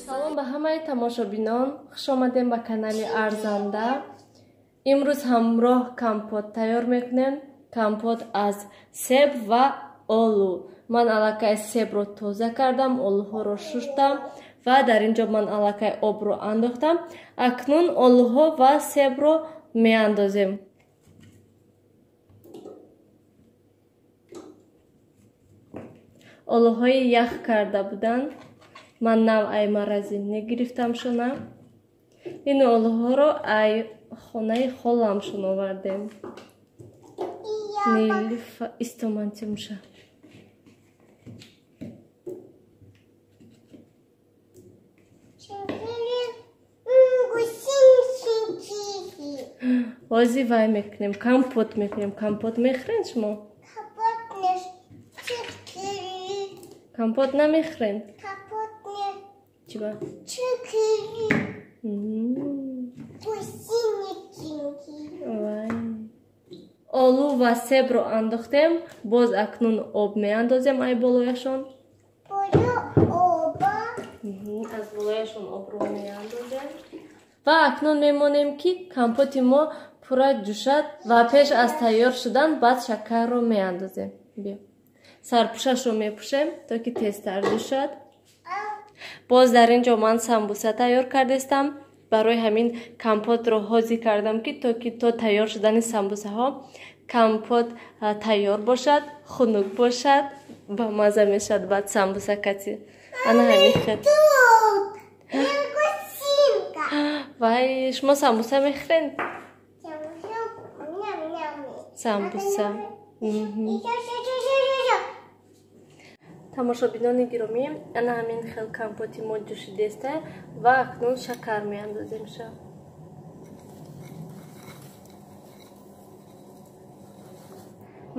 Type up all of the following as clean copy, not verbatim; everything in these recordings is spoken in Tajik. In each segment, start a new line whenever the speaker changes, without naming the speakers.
Салом ба ҳамаи тамошобинон, хуш омадем ба канали Арзанда. Имрӯз ҳамроҳ компот тайёр мекунем. Компот аз себ ва олу. Ман аллакай себро тоза кардам, олуҳоро шуштам ва дар ин ҷо ман аллакай обро андохтам. Акнун олуҳо ва себро меандозем. Олуҳои ях карда буданд. Ман нав ай маразин гирифтамшона. Ин олуҳоро ай хонаи холамшон овардем. Нилифа истомантимша. Ҳозир вай мекунем, компот мекунем. Компот мехӯред шумо? Компот намехӯред? Чиба? Олу ва себро андохтем, боз акнун об меандозем ай болояшон. Аз болояшон обро меандозем. Ва акнун мемонем, ки компоти мо пурра ҷӯшад ва пеш аз тайёр шудан баъд шакарро меандозем. Биё. Сарпӯшашро мепӯшем, то ки тезтар ҷӯшад. Боз дар ин ҷо ман самбуса тайёр кардастам. Барои ҳамин компотро ҳозир кардам, ки то ки то тайёр шудани самбусаҳо компот тайёр бошад, хунук бошад, ба маза мешавад баъд самбуса кати. Ана ҳамин хел. Вай, шумо самбуса мехӯред? Самбуса. Тамошобинони гиромӣ, ана ҳамин хел компоти мо ҷӯшидеста ва акнун шакар меандоземша.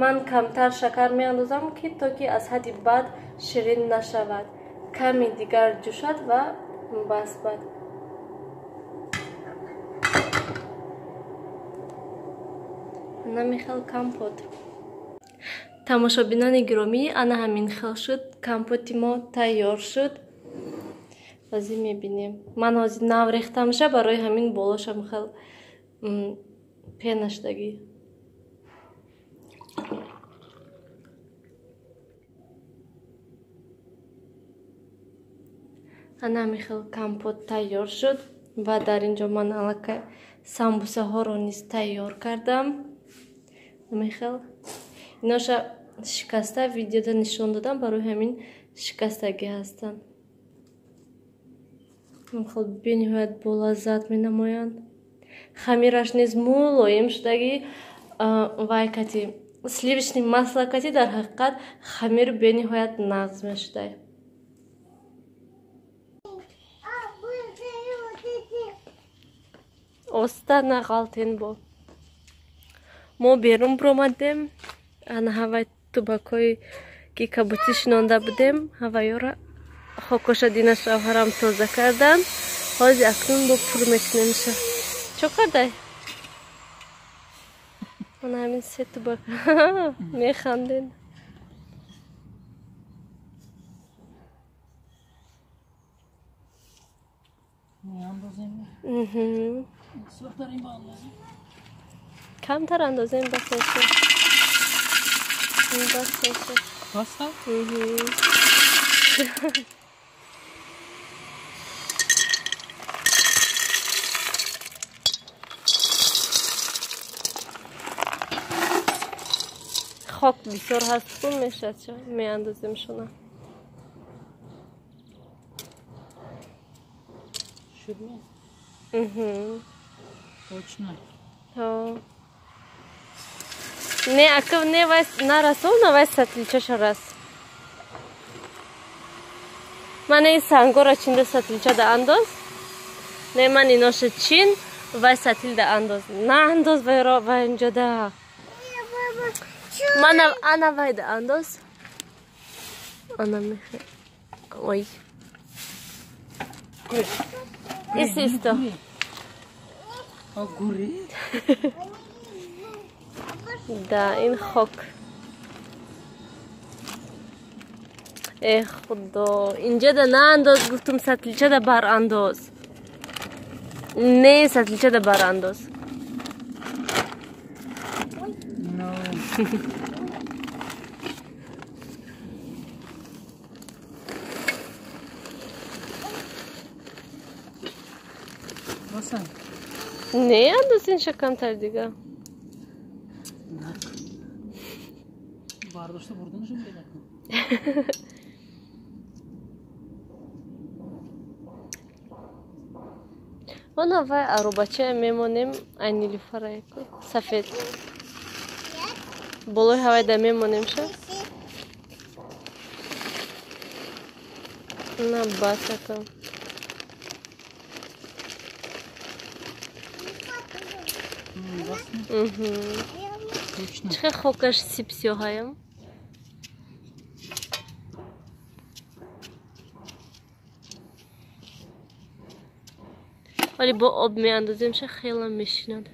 Ман камтар шакар меандозам, ки то ки аз ҳадди бад ширин нашавад. Ками дигар ҷӯшад ва бас бад. Ана мехел компот. Тамошобинони гиромӣ, ана ҳамин хел шуд. Компоти мо тайёр шуд. Ҳозир мебинем. Ман ҳозир нав рехтамша, барои ҳамин болошам хел пена шудагӣ. Ана ҳамин хел компот тайёр шуд ва дар ин ҷо ман аллакай самбусаҳоро низ тайёр кардам. Ҳамин хел. Иноша шикаста видеода нишон додам, барои ҳамин шикастагӣ ҳастанд. Хел бениҳоят болаззат менамоянд. Хамираш низ мулоим шудагӣ, вай кати сливочный масло кати дар ҳақиқат хамир бениҳоят нағз мешудай. Оста нағалтен бо. Мо берун биромадем. Ана ҳавай тубакҳое ки кабутӣ шинонда будем, ҳавайёра хокоша дина шавҳарам тоза кардам. Ҳозир акнун бо пур мекунемша. Чо кардай? Ана ҳамин се тубак механдем. Камтар андозем бас мешавад. Бас мешавад.
Баста?
Хок бисёр ҳаст, хун мешавад, меандозем шуна.
Шуд ме? Точно.
Не, акав не вай нарасов, на вай сатличаша рас. Ман ин сангора чинда сатлича да андоз. Не, ман иноша чин, вай сатил да андоз. На андоз вай ро вай инҷо да. Ман ана вай да андоз. Ана мехе. Ой. Исто. Да, ин хок. Э худо, инҷа да наандоз, гуфтум, сатлича да барандоз. Не, сатлича да барандоз.
No.
Не, андозин камтар дига.
Бардошта бурдунашон бедакун.
Она вай аробача мемонем, ай Нилуфара, сафед. Болои ҳавайда мемонемша. На, басака. Чӣ хокаш сипсиёҳаям? Вале бо об меандоземша, хела мешинад.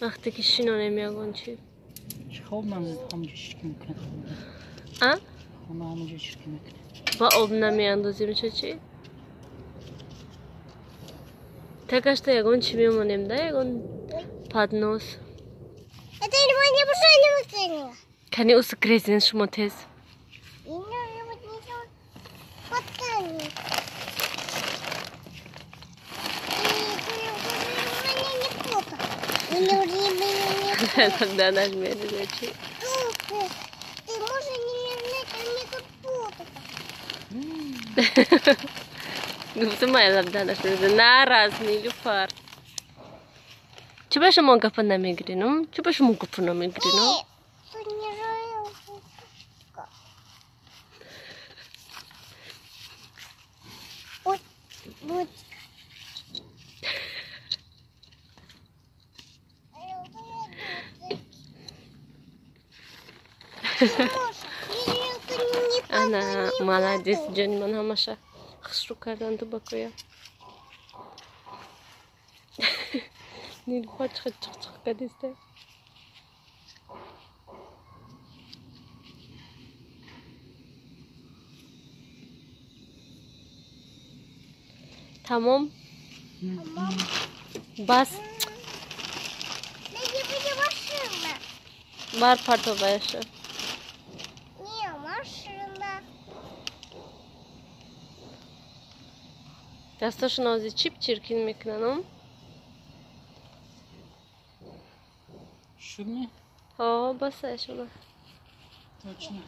Вақте ки шинонем ягон чи.
Хоб ҳамаҷо чирки мекунад.
А?
Хона ҳамаҷо чирки мекунад.
Ба об намеандоземша чӣ? Такашта ягон чи мемонем да, ягон поднос. Кани усукрезин шумо тез. Тогда нажми, чи?
Ты можешь не
Гуфтум, лабданаш нараз, Нилуфар. Чӣ ба шумо гапа намегиринум? Чӣ ба шумо гапа намегиринум? Ана, молодец, ҷони ман, ҳамаша хушрӯ кардан ту бакоя. Нилуфар чӣ чиқ-чиқ кардиста. Тамом? Бас. Бар партоваяша.
Не, машина.
Дастошон ози чип чиркин мекунанам.
Шуд ми?
Ҳо, басаяшона.
Точно.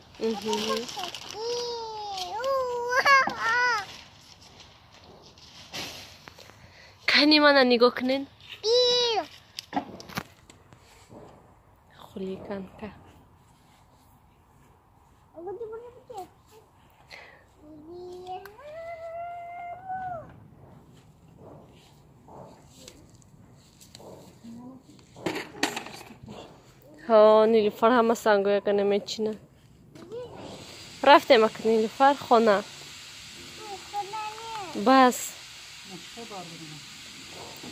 Кани мана нигоҳ кунен. Хулиганка. Ҳо, Нилуфар ҳама сангояка намечина. Рафтем ака, Нилуфар, хона. Бас.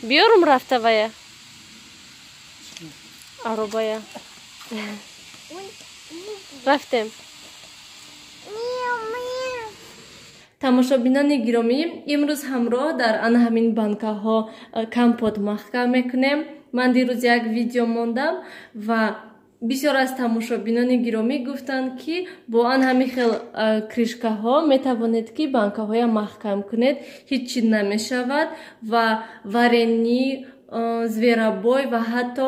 Биёрум рафта вая. Аробая. Рафтем. Тамошобинони гиромӣ, имрӯз ҳамроҳ дар ана ҳамин банкаҳо компот маҳкам мекунем. Ман дирӯз як видео мондам ва бисёр аз тамошобинони гиромӣ гуфтанд, ки бо ан ҳамин хел крышкаҳо метавонед, ки банкаҳоя маҳкам кунед, ҳеҷ чӣ намешавад ва варенье, зверобой ва ҳатто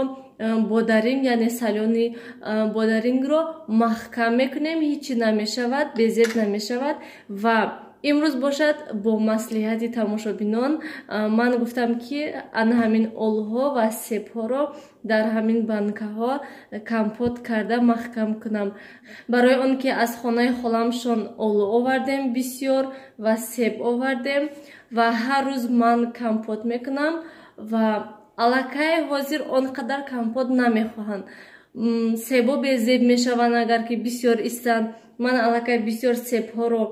бодаринг, яъне солёный бодарингро маҳкам мекунем, ҳеҷ чӣ намешавад, безеб намешавад. Ва имрӯз бошад, бо маслиҳати тамошобинон ман гуфтам, ки ана ҳамин олуҳо ва себҳоро дар ҳамин банкаҳо компот карда маҳкам кунам, барои он ки аз хонаи холамшон олу овардем бисёр ва себ овардем ва ҳар рӯз ман компот мекунам ва аллакай ҳозир он қадар компот намехоҳанд. Себо безеб мешаванд, агар ки бисёр истанд. Ман аллакай бисёр себҳоро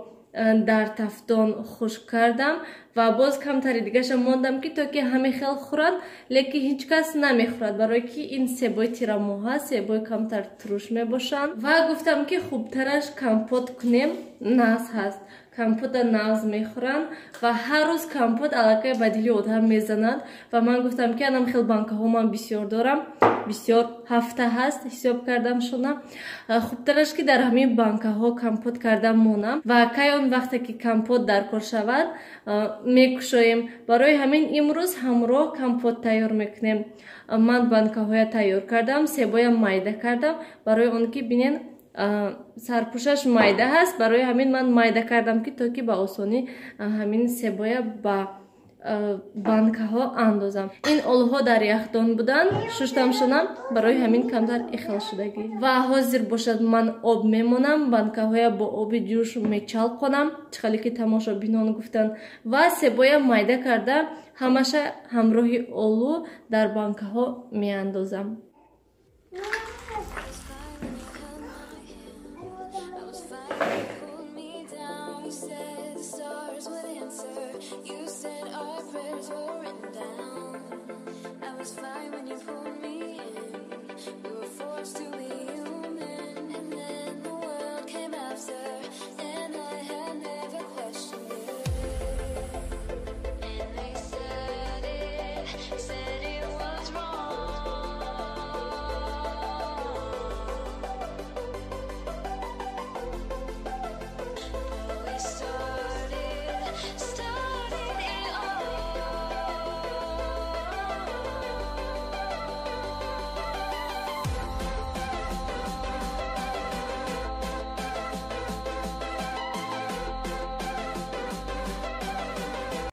дар тафтон хушк кардам. Ва боз камтари дигаша мондам, ки то ки ҳаме хел хӯранд, лекин ҳеҷ кас намехӯрад, барое ки ин себои тирамоҳ аст, себои камтар туруш мебошанд. Ва гуфтам, ки хубтараш компот кунем, нағз ҳаст. Компота нағз мехӯранд ва ҳар рӯз компот аллакай ба дили одам мезанад. Ва ман гуфтам, ки анам хел банкаҳо ман бисёр дорам, бисёр ҳафта ҳаст, ҳисоб кардам шона. Хубтараш ки дар ҳамин банкаҳо компот карда монам ва кай он вақте ки компот дар кор шавад, мекушоем. Барои ҳамин имрӯз ҳамроҳ компот тайёр мекунем. Ман банкаҳоя тайёр кардам, себоям майда кардам, барои он ки бинен, сарпӯшаш майда ҳаст. Барои ҳамин ман майда кардам, ки то ки ба осонӣ ҳамин себоя ба банкаҳо андозам. Ин олуҳо дар яхдон буданд, шуштам шонам, барои ҳамин камтар ихел шудагӣ. Ва ҳозир бошад, ман об мемонам, банкаҳоя бо оби ҷӯш мечалқонам, чӣ хеле ки тамошобинон гуфтанд, ва себоя майда карда ҳамаша ҳамроҳи олу дар банкаҳо меандозам.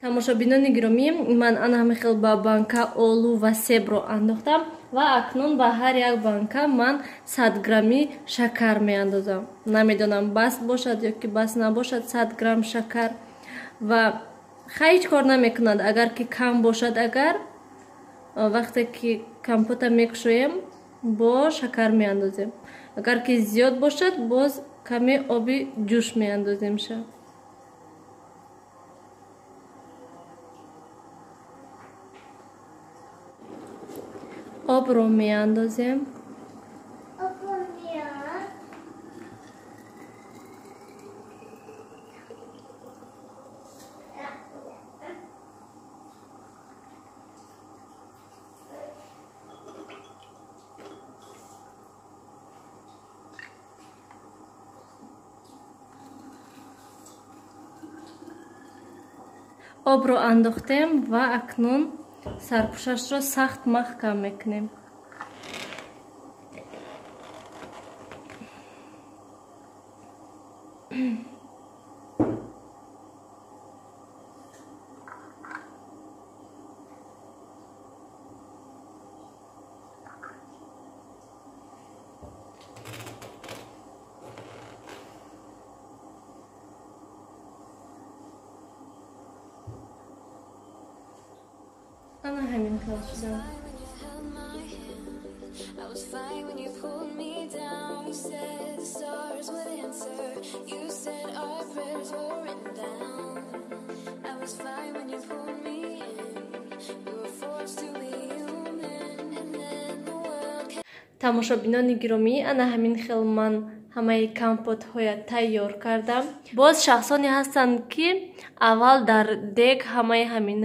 Тамошобинони гиромӣ, ман ана ҳамин хел ба банка олу ва себро андохтам ва акнун ба ҳар як банка ман 100 грамми шакар меандозам. Намедонам, бас бошад ё ки бас набошад 100 грамм шакар. Ва хай, ҳеҷ кор намекунад, агар ки кам бошад. Агар вақте ки компота мекушоем, бо шакар меандозем, агар ки зиёд бошад, боз каме оби ҷӯш меандоземша. Обро меандозем. Обро андохтем ва акнун сарпӯшашро сахт маҳкам мекунем. Ана ҳамин хел шудам.
I was fine when you pulled me down. You said the stars would answer. You said our prayers were written down. I was fine when you pulled me in. We were forced to be human, and then the world came.
Тамошобинони гиромӣ, ана ҳамин хел ман ҳамаи компотҳоя тайёр кардам. Боз шахсоне ҳастанд, ки аввал дар дег ҳамаи ҳамин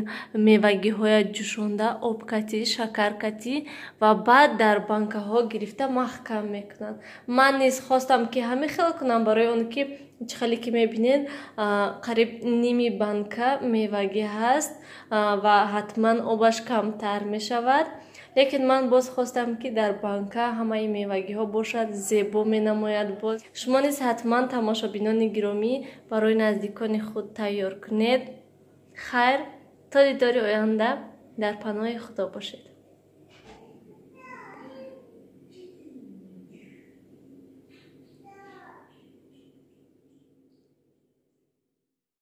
мевагиҳоя ҷӯшонда, обкатӣ, шакаркатӣ ва баъд дар банкаҳо гирифта маҳкам мекунанд. Ман низ хостам, ки ҳамин хел кунам, барои он ки чӣ хеле ки мебинед, қариб ними банка мевагӣ ҳаст ва ҳатман обаш камтар мешавад. Лекин ман боз хостам, ки дар банка ҳамаи мевагиҳо бошад, зебо менамояд. Боз шумо низ ҳатман, тамошобинони гиромӣ, барои наздикони худ тайёр кунед. Хайр, то дидори оянда, дар паноҳи Худо бошед.